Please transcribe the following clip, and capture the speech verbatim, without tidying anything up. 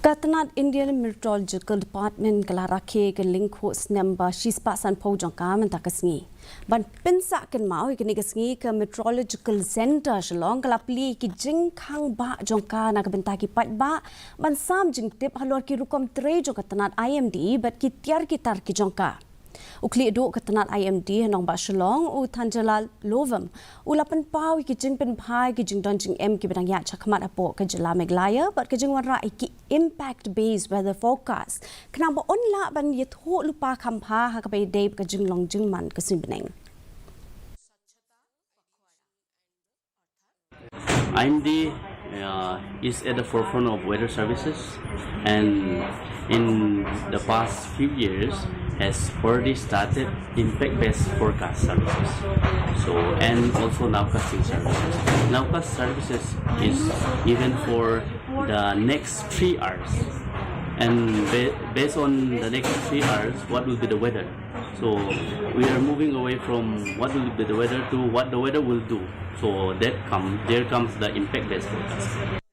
Ka tnat Indian Meteorological Department ka la rakhe ka lyngkhuh snem ba shispah sanphew jong ka mynta ka sngi. Ban pynsah kynmaw ïa kane ka sngi, ka Meteorological Centre Shillong ka la plie ki jingkhang bah jong ka na ka bynta ki paidbah ban sam jingtip halor ki rukom trei jong ka tnat I M D bad ki tiar ki tar ki jong ka. U khlieh duh ka tnat I M D ha nongbah Shillong, u Thanjala Lovem, u la pynpaw ïa ki jingpynbha ïa ki jingdon jingem kiba dang ïaid shakhmat hapoh ka jylla Meghalaya bad ka jingwanrah ïa ki impact based weather forecast, khnang ba un lah ban ïathuh lypa kham bha ha kaba ïadei bad ka jinglong jingman ka suiñ bneng. I M D uh, is at the forefront of weather services, and in the past few years has already started impact-based forecast services. So, and also nowcasting services. Nowcast services is even for the next three hours, and ba- based on the next three hours, what will be the weather? So we are moving away from what will be the weather to what the weather will do. So that come there comes the impact-based forecast.